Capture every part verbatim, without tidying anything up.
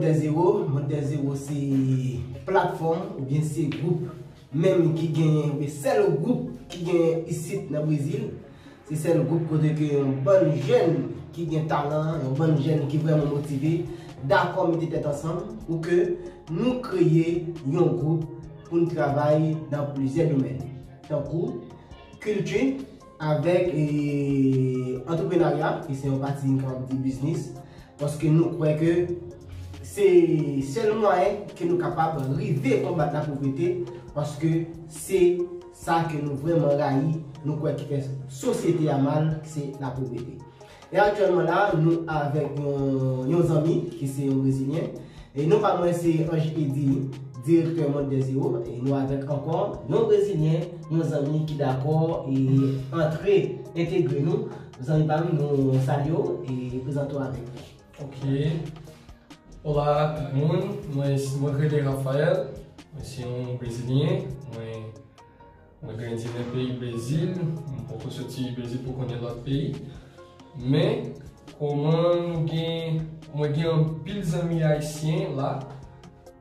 Dè Zewo, Mond Dè Zewo se platfòm oubyen se gwoup menm ki genyen, oubyen sèl gwoup ki genyen isit nan Brezil. Se sèl gwoup kote ke yon bann jèn ki gen talan, yon bann jèn ki vrèman motive, dakò mete tèt ansanm pou ke nou kreye yon gwoup pou n travay nan plizyè domèn, tankou kilti, avèk, e, antreprenarya, ki se yon pati n kapab di biznis, paske nou kwè ke se sèl mwayen ke nou kapab rive konbat lapovrete, paske se sa ke nou vrèman rayi, nou kwè ki fè sosyete a mal, se lapovrete. E aktyèlman la, nou avèk yon, yon zanmi ki se yon Brezilyen. E non pa mwen, se Ange Eddy, direktè Mond Dè Zewo. E nou avèk ankò yon Brezilyen, yon zanmi ki dakò e antre, entegre nou. Zanmi pa m, nou salye w e prezante w avèk nou. Ok. Hola tout moun, mwen, mwen rele Raphael, mwen se yon Brezilyen, mwen, mwen grandi nan peyi Brezil, mwen poko soti Brezil pou konnen lòt peyi. Men, kòman nou gen, mwen gen anpil zanmi ayisyen la,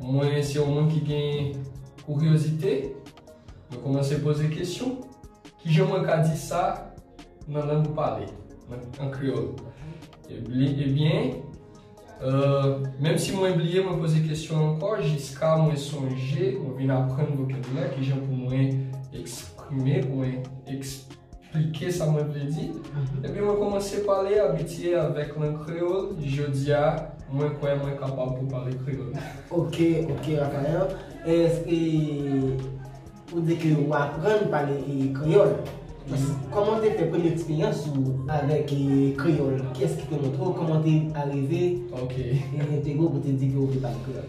mwen se yon moun ki gen kiryozite, mwen kòmanse poze kesyon. Kijan mwen ka di sa nan lang ou pale, nan, an kreyòl? Ebli-, ebyen, euh, menm si mwen bliye, mwen poze kesyon ankò jiska mwen sonje, mwen vin aprann vokabilè, kijan pou mwen eksprime, pou mwen eksplike sa mwen vle di. Mhm. Ebyen, mwen kòmanse pale, abitye avèk lang kreyòl. Jodi a, mwen kwè mwen kapab pou pale kreyòl. Ok, ok, Raphael. Èske Ou di ke ou aprann pale, e, kreyòl. Wi. Kòman w te fè premye eksperyans ou avèk, e, kreyòl? Kiyès ki te montre w? Kòman w te arive, ok, e, entegre w pou te di ke ou vle pale kreyòl?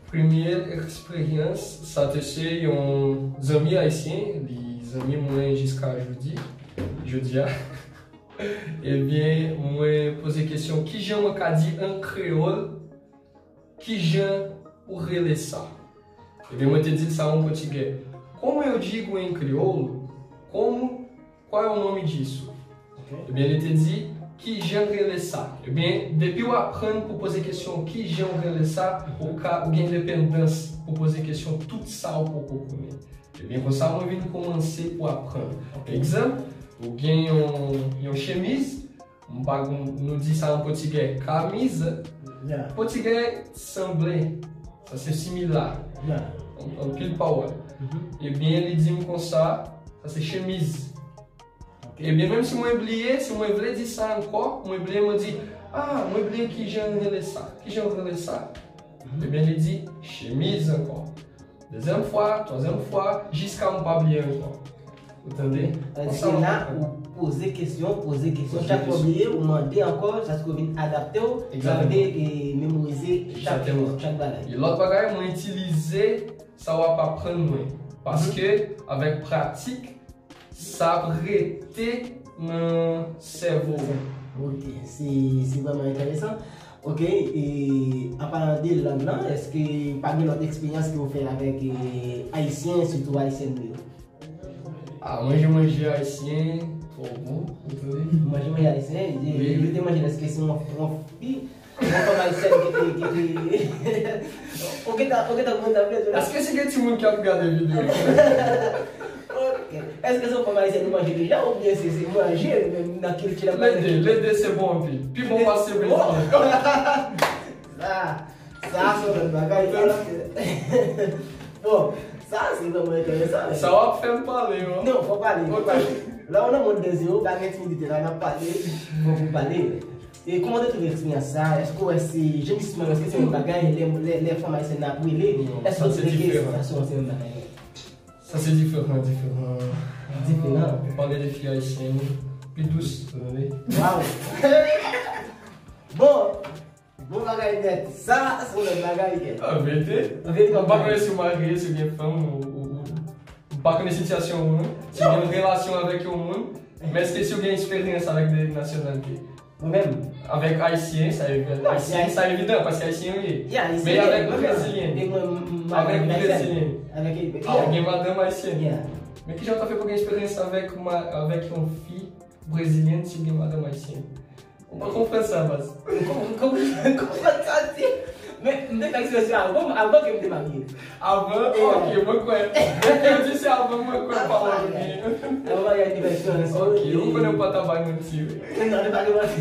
Premye eksperyans, sa te se yon zanmi ayisyen, li zanmi mwen jiska jodi, jodi a. Ebyen, mwen poze kesyon, kijan mwen ka di an kreyòl, kijan ou rele sa? Ebyen, mwen te di l sa an pòtigè. Como eu digo em crioulo, como, qual é o nome disso? Ok. Ebyen, li te di, kijan rele sa? Ebyen, depi w aprann pou poze kesyon, kijan w rele sa, ou ka, ou gen endepandans pou poze kesyon tout sa ou poko konnen. Ebyen, konsa, mwen vin kòmanse pou aprann. Ok. Egzanp, ou gen yon, yon chemiz, m pa konn, nou di sa an pòtigè, kamiza. Yeah. Pòtigè sanble. Sa se simila. Yeah. An, anpil pawòl. Mhm. Ebyen, li di m konsa, sa se chemiz. Ok. Ebyen, menm si mwen bliye, si mwen vle di sa ankò, mwen bliye, mwen di, ah, mwen bliye kijan rele sa. Kijan rele sa? Mhm. Ebyen, li di, chemiz ankò. Dezyèm fwa, twazyèm fwa, jiska m pa bliye ankò. Ou tande? Tandis ke la, ou poze kesyon, poze kesyon, chak fwa w bliye, ou mande ankò, jiska w vin adapte w, sa vle, e, memorize chak, chak bagay. E lòt bagay, mwen itilize sa w ap aprann mwen. Paske, avèk pratik, sa ap rete nan sèvo w. Ok, se, se vrèman enteresan. Ok, e an palan de lang lan, èske pa gen lòt eksperyans ke w fè avèk, e, ayisyen, sitou ayisyen nou yo? Ah, manje manje ayisyen twò bon, ou tande? Manje manje ayisyen, wi, yo te manje l, èske se yon, yon fi, yon fanm ayisyèn ki te, ki te, ou gentan, ou gentan konn sa m vle di la? Èske se gen timoun k ap gade videyo? Ok. Èske se yon fanm ayisyèn nou manje deja, oubyen se, se manje, menm nan kilti la? Lede, lede se bon anpil. Pi bon pase Brezilyen. Sa, sa se yon lòt bagay. Bon, sa se vrèman enteresan. Sa w ap fè m pale, wi. Non, fò pale, fò pale. La, w nan Mond Dè Zewo, pa gen timidite la, n ap pale, fò pou pale. E kòman w te twouve eksperyans sa? Èske w wè se, jenisman, èske se yon bagay, lè, lè, lè fanm ayisyèn nan ap rele, èske w twouve ke sa se yon bagay? Sa se diferan, diferan. Diferan. Ou pale de fi ayisyèn, pi dous, ou tande? Waw! Bon, bon bagay nèt. Sa, se yon lòt bagay, kè. Ah, verite. An verite, ou pa konnen si w marye, si w gen fanm, ou, ou, ou, ou pa konnen sitiyasyon ou, non? Si w gen yon relasyon avèk yon moun, men èske si w gen eksperyans avèk de nasyonalite? Mwen menm. Avèk ayisyen, sa evi-, ayisyen, sa evidan, paske ayisyen ou ye. Yeah, ayisyen. Men avèk brezilyen. E mwen, m, m, avèk brezilyen. Avèk, ah, ou gen madanm ayisyèn. Yeah. Men kijan w ta fè pou gen eksperyans avèk ma-, avèk yon fi brezilyèn si w gen madanm ayisyèn? Ou pa konprann sa, baz. Ou konprann, konprann, konprann sa di? M te fè eksperyans yo avan, avan ke m te marye. Avan? E, ok, mwen kwè. Depi w di se avan, mwen kwè pawòl ou gen. Avan maryaj, m te fè eksperyans yo. Ok, ou konnen m pa ta bay manti, wi. Non, li pa gen manti.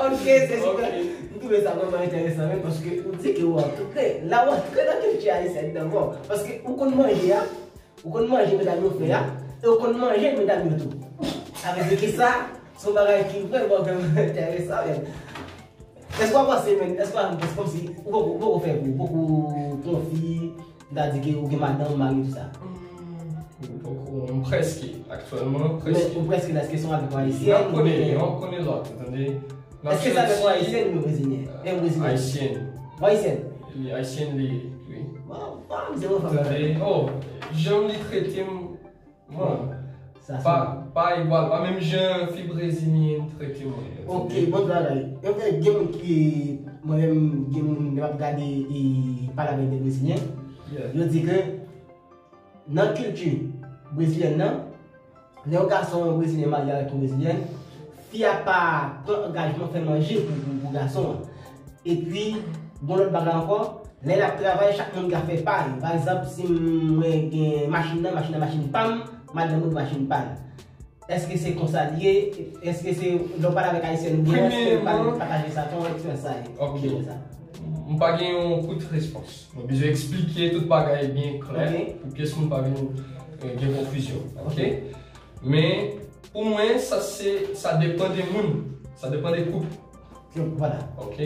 Ok, se super. M twouve sa vrèman enteresan menm, paske ou di ke ou antre, la ou antre nan kilti ayisyèn nan, bon. Paske ou konn manje a, ou konn manje medam yo fè a, e ou konn manje medam yo tou. Sa vle di ke sa, se yon bagay ki vrèman, vrèman enteresan menm. Èske w ap panse, men, èske w ap panse kòmsi ou poko, ou poko fè kou, ou poko pran fi, m ta di ke ou gen madanm, mari, tout sa? Hmm, m poko, m prèske, aktyèlman, prèske. Men ou prèske la, èske se yon avèk yon ayisyèn? N ap konnen, n ap konnen lòt, ou tande? Èske se avèk yon ayisyèn oubyen brezilyen? E yon brezilyen? Ayisyèn. Yon ayisyèn? Li ayisyèn, li, wi. Waw, waw, se yon fanm. Tande, oh, jan li trete m, mwen, sa pa, pa egwal, pa menm jan fi brezilyen trete mwen. Ok, bon travay. Anfen, gen moun ki, mwen menm, gen moun, lè m ap gade e pale avèk de brezilyen, yo di ke nan kilti brezilyèn nan, lè yon gason brezilyen marye avèk yon brezilyèn, fi a pa pran angajman fè manje pou, pou, pou gason an. Epi, gon lòt bagay ankò, lè n ap travay, chak moun ka fè pa l. Pa egzanp, si mwen gen machin nan, machin nan machin pa m, madanm mwen gen machin pa l. Èske se konsa l ye? Èske se lè w pale avèk ayisyèn ou byen, èske w pale, pataje sa, kòman eksperyans sa ye? Ok. Ou di sa? M pa gen yon kout respons. Mwen bezwen eksplike tout bagay byen klè pou pyès moun pa vin, eh, gen konfizyon. Ok? Men, pou mwen, sa se, sa depann de moun. Sa depann de koup. Vwala. Ok?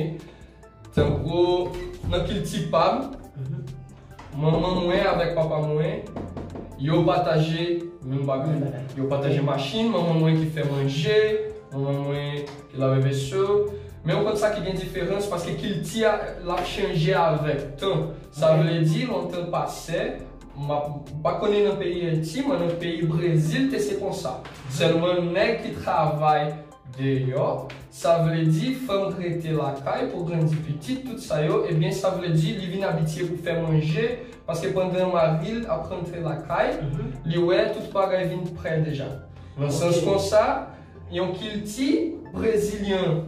Tankou nan kilti pa m, manman mwen avèk papa mwen, yo pataje menm bagay. Yo pataje machin, manman mwen ki fè manje, manman mwen ki lave veso. Men ou konn sa ki gen diferans, paske kilti a, l ap chanje avèk tan. Sa vle di, lontan pase, m ap, m pa konnen nan peyi Ayiti, men nan peyi Brezil, te se konsa. Sèlman nèg ki travay deyò, sa vle di fanm k rete lakay pou grandi pitit, tout sa yo, ebyen, sa vle di li vin abitye pou fè manje, paske pandan mari l ap rantre lakay, li wè tout bagay vin prè deja. Nan sans konsa, yon kilti brezilyen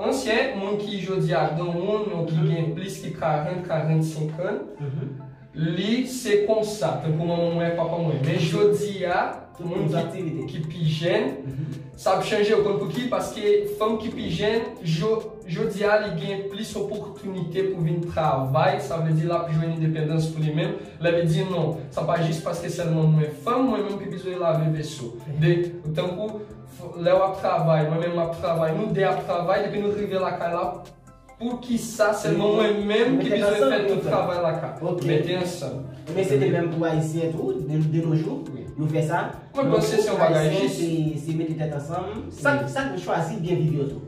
ansyen, moun ki jodi a granmoun, moun ki gen plis ki karant, karannsenk an, li se konsa, tankou manman mwen ak papa mwen. Men jodi a, moun ki, ki pi jèn, sa ap chanje, ou konn pouki? Paske fanm ki pi jèn, jo-, jodi a, li gen plis opòtinite pou vin travay, sa vle di l ap jwenn endepandans pou li menm. Lè li di non, sa pa jis paske sèlman mwen fanm, mwen menm ki bezwen lave veso. De, tankou, f-, lè w ap travay, mwen menm m ap travay, nou de ap travay, depi nou rive lakay la, poukisa sèlman mwen menm ki bezwen fè tout travay lakay? Mete ansanm. Men se de menm pou Ayisyen tou, de, de nos jours, yo fè sa. Mwen panse se yon bagay jis. Se, se mete tèt ansanm. Sa, sa k chwazi byen viv yo tou.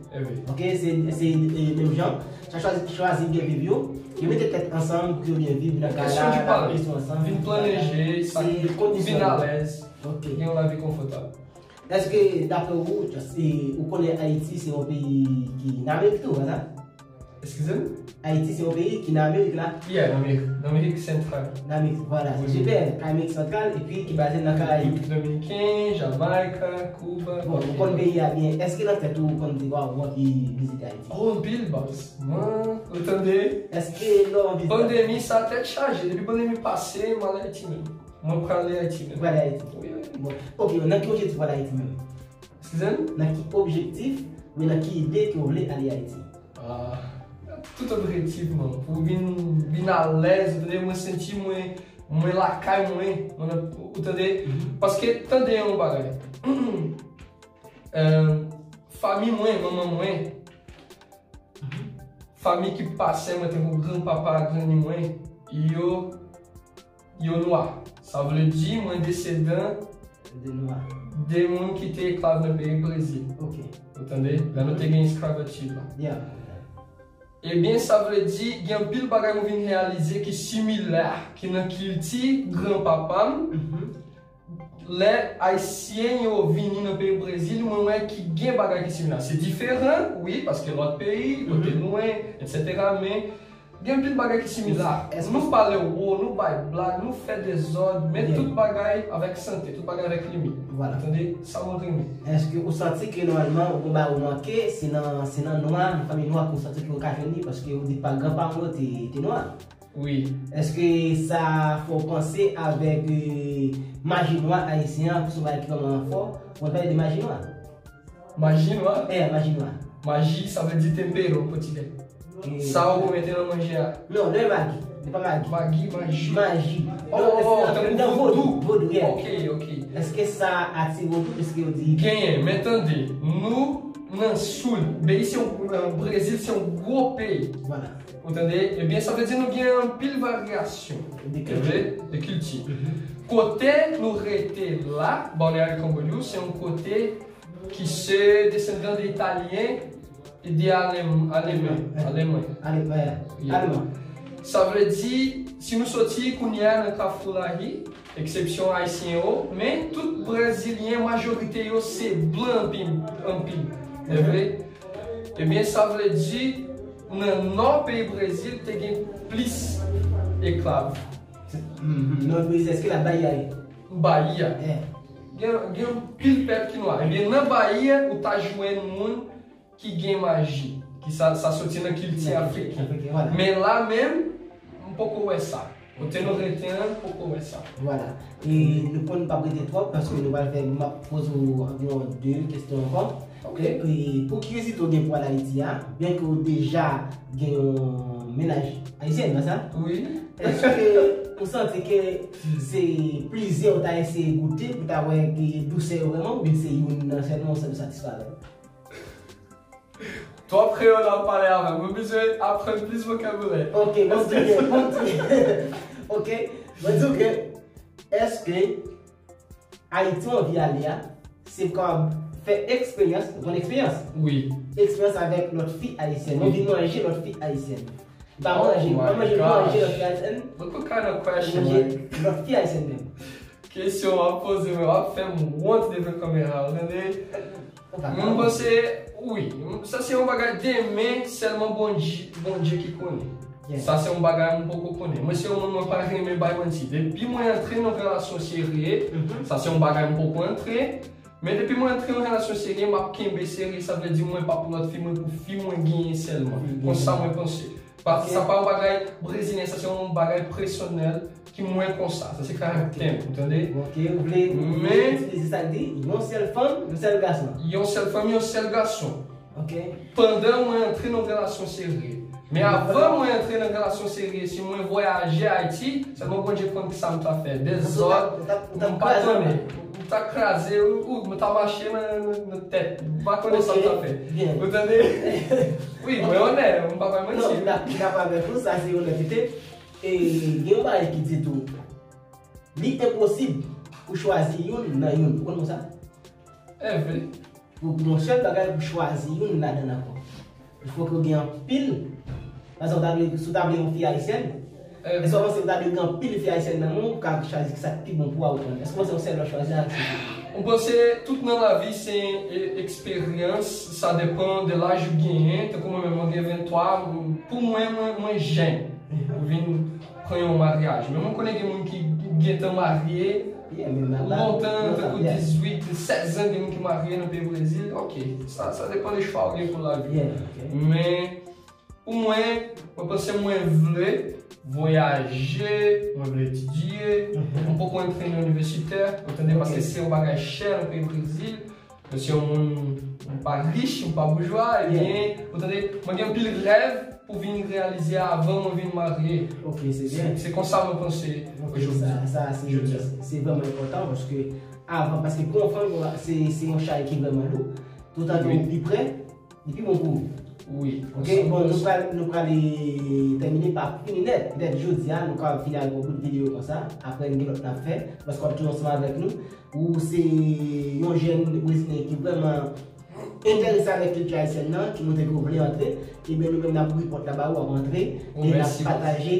Ok, se, se, e, menm jan. Sa chwazi, chwazi byen viv yo. Yo mete tèt ansanm pou yo byen viv nan kay la, la kesyon ansanm. Vin planje, vin alèz, gen yon lavi konfòtab. Èske, daprè ou, e, ou konnen Ayiti se yon peyi ki nan Amerik tou, pa sa? Eskize m? Ayiti se yon peyi ki nan Amerik la? Yeah, nan Amerik, nan Amerik Santral. Nan Amerik, vwala, se super. Amerik Santral, epi ki baze nan Karayib. Repiblik Dominiken, Jamayik, Kiba. Bon, ou konn peyi a byen. Èske nan tèt ou, ou konn di, waw, mwen anvi vizite Ayiti? Oh, anpil, baz. Mwen, ou tande? Èske lè w anvi... Pandemi sa, tèt chaje. Depi pandemi pase, m al Ayiti menm. Mwen prale Ayiti menm. Ou prale Ayiti? Wi, wi. Bon. Ok, nan ki objektif w al Ayiti menm? Eskize m? Nan ki objektif, men nan ki ide ke w vle ale Ayiti? Ah, tout objektif, man. Pou vin, vin alèz, ou tande, mwen santi mwen, mwen lakay mwen. Mwen, ou tande? Paske, tande yon bagay. Euh, fanmi mwen, manman mwen, fanmi ki pase mwen, tankou granpapa, granni mwen, yo, yo nwa. Sa vle di, mwen desandan de nwa, de moun ki te esklav nan peyi Brezil. Ok. Ou tande? Lè nou te gen esklav antik la. Yeah. Ebyen, sa vle di, gen anpil bagay mwen vin reyalize ki similè, ki nan kilti granpapa m. Lè Ayisyen yo vini nan peyi Brezil, mwen wè ki gen bagay ki similè. Se diferan, wi, paske lòt peyi, kote lwen, etsetera, men Gen anpil bagay ki simila. Nou pale wo, nou bay blag, nou fè dezòd, men tout bagay avèk sante, tout bagay avèk limit. Ou tande? Sa mwen renmen. Èske ou santi ke nòmalman ou gen bagay ou manke, se nan, se nan nwa, nan fanmi nwa ke ou santi ke ou ka jwenn li, paske ou di pa granparan w yo te, te nwa? Wi. Èske sa fè w panse avèk eh, maji nwa ayisyen an, ki se yon bagay ki vrèman fò? Ou pale de maji nwa? Maji nwa? Eh, maji nwa. Maji, sa vle di tempero an pòtigè. Sa ou mete nan manje a? Non, lè magi. Se pa magi. Magi, maji. Maji. Oh, oh, oh, tankou vodou. Vodou, yeah. Ok, ok. Èske sa atire w tou, piske yo di genyen, men tande, nou nan soul. Peyi se yon, Brezil se yon gwo peyi. Voilà. Ou tande? Ebyen, sa vle di nou gen anpil varyasyon. De kilti. De kilti. Kote nou rete la, Balneário Camboriú, se yon kote ki se desandan de Italyen e de Aleman. Aleman. Aleman. Aleman. Sa vle di, si nou soti kounye a nan Kafou Lahi, eksepsyon ayisyen yo, men tout Brezilyen, majorite yo se blan anpil, anpil. Evre? Ebyen, sa vle di, nan nò peyi Brezil, te gen plis esklav. Nò Brezil, èske la Bahia ye? Bahia. Gen, gen pil pèp ki nwa. Ebyen, nan Bahia, ou ta jwenn moun ki gen maji, ki sa, sa soti nan kilti afriken. Men la menm, m poko wè sa. Kote nou rete an, m poko wè sa. Vwala. E nou konn pa rete twòp, paske nou pral fè, m ap poze w anviwon de kesyon ankò. Ok. E pou kiryozite w gen pou al Ayiti a, byenke w deja gen yon mennaj ayisyèn, pa sa? Wi. Èske ou santi ke se plizyè ou ta eseye goute pou ta wè ki dousè yo vrèman, oubyen se youn nan sèlman ou satisfè avè l? Twòp kreyòl w ap pale avè m. Mwen bezwen aprann plis vokabilè. Ok, mwen di ke, mwen di, ok, mwen di ke, èske Ayiti w anvi ale a, se pou kapab fè eksperyans, ou konn eksperyans? Wi. Eksperyans avèk lòt fi ayisyèn. Ou anvi manje lòt fi ayisyèn. Ou pa manje, ou pa manje, manje lòt fi ayisyèn. Look what kind of question, manje lòt fi ayisyèn menm. Kesyon w ap poze mwen, w ap fè m wont devan kamera, w tande? Mwen panse, wi, sa se yon bagay demen, sèlman Bondye, Bondye ki konnen. Sa se yon bagay mwen poko konnen. Mwen se yon moun mwen pa renmen bay manti. Depi mwen antre nan relasyon serye, sa se yon bagay mwen poko antre. Men depi mwen antre nan relasyon serye, m ap kenbe serye, sa vle di mwen pa pou lòt fi, mwen pou fi mwen genyen sèlman. Konsa mwen panse. Paske sa pa yon bagay brezilyen, sa se yon bagay pèsonèl ki mwen konsa. Sa se karaktè m, ou tande? Ok, ou vle, ou vle eksplike sa k di yon sèl fanm, yon sèl gason. Yon sèl fanm, yon sèl gason. Ok. Pandan mwen antre nan relasyon serye. Men avan mwen antre nan relasyon serye, si mwen vwayaje Ayiti, sèlman Bondye konn ki sa m ta fè. Dezòd, m pa konnen. M ta kraze, ou, ou, m ta mache nan, nan, nan tèt. M pa konnen sa m ta fè. Ou tande? Wi, mwen onè, m pa bay manti. Non, m dakò avèk ou, sa se onètite. E gen yon bagay ki di tou, li enposib pou chwazi youn nan youn. Ou konn konsa? Evre. Pou, pou yon sèl bagay, pou chwazi youn ladan ankò. Il fo ke w gen anpil. Pa egzanp, w ta vle, si w ta vle yon fi ayisyèn, èske w panse w ta dwe gen anpil fi ayisyèn nan men w, ou ka chwazi sa k pi bon pou w a ou konn? Èske w panse yon sèl w ap chwazi a aksepte? Mwen panse tout nan lavi se e, eksperyans, sa depann de laj ou genyen. Tankou mwen menm, mwen gen venntwa, pou mwen, mwen, mwen jèn pou vin pran yon maryaj. Men mwen konnen gen moun ki gentan marye lontan, tankou dizuit, sèz an, gen moun ki marye nan peyi Brezil. Ok, sa, sa depann de chwa ou gen pou lavi. Men, pou mwen, mwen panse mwen vle vwayaje, mwen vle etidye. Mwen poko antre nan inivèsitè, ou tande, paske se yon bagay chè nan peyi Brezil. Mwen se yon moun, mwen pa rich, mwen pa boujwa, ebyen, ou tande, mwen gen anpil rèv pou vin reyalize avan mwen vin marye. Ok, se byen. Se, se konsa mwen panse jodi a. Sa, sa, se, se vrèman enpòtan paske avan, paske pou yon fanm, se, se yon chay ki vrèman lou. Toutan ke ou pi prè, li pi bon pou ou. Wi. Ok, bon, nou pral, nou pral tèmine pa fini nèt. Petèt jodi a, nou kapab fini ak yon bout videyo konsa. Apre, nou gen lòt n ap fè. Paske w ap toujou ansanm avèk nou. Ou se yon jèn brezilyen ki vrèman enterese avèk kilti ayisyèn nan, ki montre ke w vle antre, ebyen nou menm n ap ouvri pòt la ba ou, w ap antre, e n ap pataje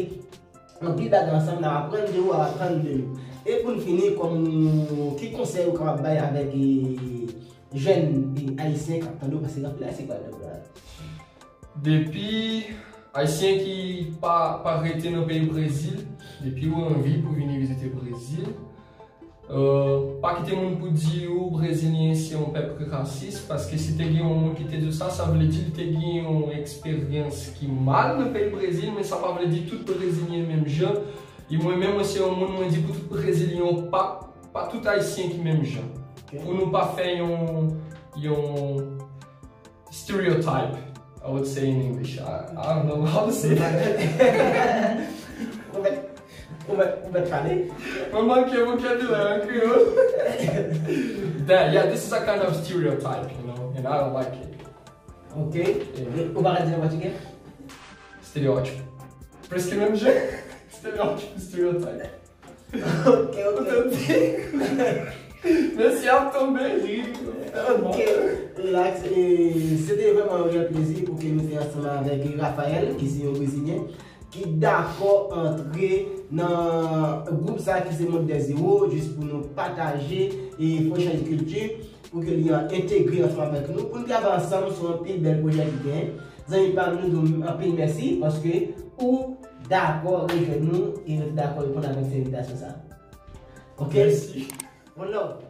anpil bagay ansanm, n ap aprann de ou, w ap aprann de nou. E pou n fini, kòm ki konsèy ou kapab bay avèk e, jèn e, ayisyen k ap tande w, paske gen anpil ayisyen k pral tande w la? Depi Ayisyen ki pa, pa rete nan peyi Brezil, depi ou anvi pou vini vizite Brezil, euh, pa kite moun pou di ou Brezilyen se yon pèp rasis, paske si te gen yon moun ki te di w sa, sa vle di li te gen yon eksperyans ki mal nan peyi Brezil, men sa pa vle di tout Brezilyen menm jan. E mwen menm, mwen se yon moun, mwen di pou tout Brezilyen, pa, pa tout Ayisyen ki menm jan. Pou nou pa fè yon, yon stereotype, I would say in English. I, I don't know how to say that. Ou mèt, ou mèt, ou mèt pale. Mwen manke vokabilè an kreyòl. That, yeah, this is a kind of stereotype, you know, and I don't like it. Ok. E ou pa ka di nan pòtigè? Stereótipo. Preske menm jan. Stereótipo, stereotype. Ok, ok. Mesye ap tonbe, ri. Ok, relax. E se te vrèman yon reyèl plezi pou ke nou te ansanm avèk Raphaël, ki se yon Brezilyen, ki dakò antre nan gwoup sa ki se Monde des Héros, jis pou nou pataje e fè yon echanj de kilti, pou ke li entegre ansanm avèk nou, pou nou travay ansanm sou anpil bèl pwojè ki genyen. Zanmi pa m, nou di w anpil mèsi, paske ou dakò rejwenn nou e nou te dakò reponn avèk ti envitasyon sa. Ok? Mèsi. One love.